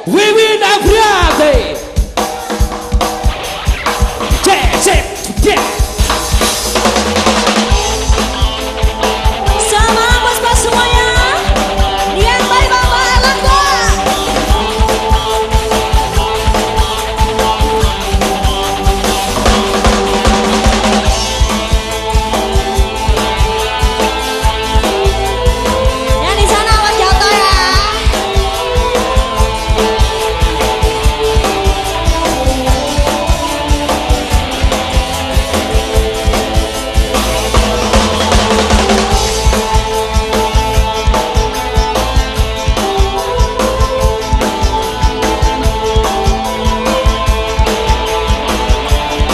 Wiwin Afriati. Cek cek cek. Selamat bos semuanya. Yang baik Bapak Erlangga. Yang di sana Mas Joto ya.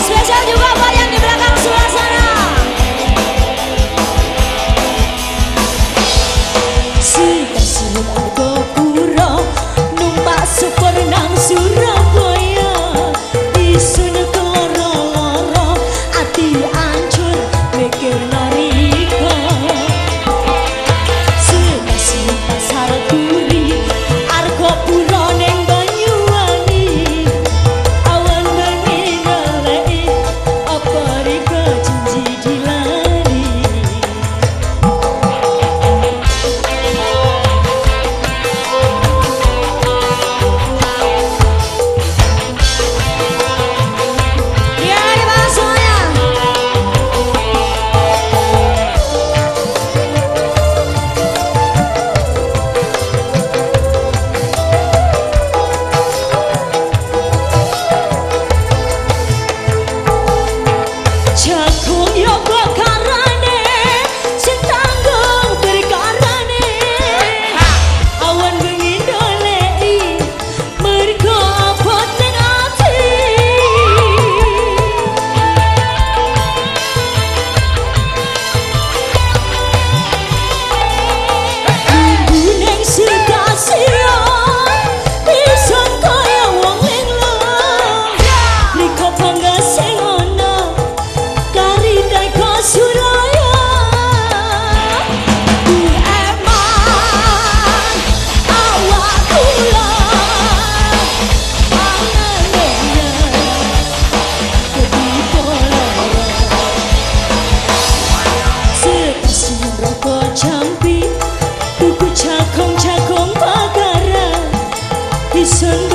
Spesial juga buat yang di belakang sebelah sana. Stasiun Argopuro numpak super nang Surabaya. Isun keloro-loro ati ancur mikir narika. Stasiun Pasar Turi Argopuro ning Banyuwangi. Awan bengi ngeleki apa rika janji dilani. Ya, di bawah semuanya. Jagung yo bakarane sing tanggung perkarane. Awan bengi ndoleki mergo abot ning ati. Minggu ning stasiun pisan kaya wong linglung. Rika bangga sing ana kari teko Suraya. Ku eman awak kula angane ketipu lara. Stasiun roko jampi tuku cakong-cakong bakaran. Isun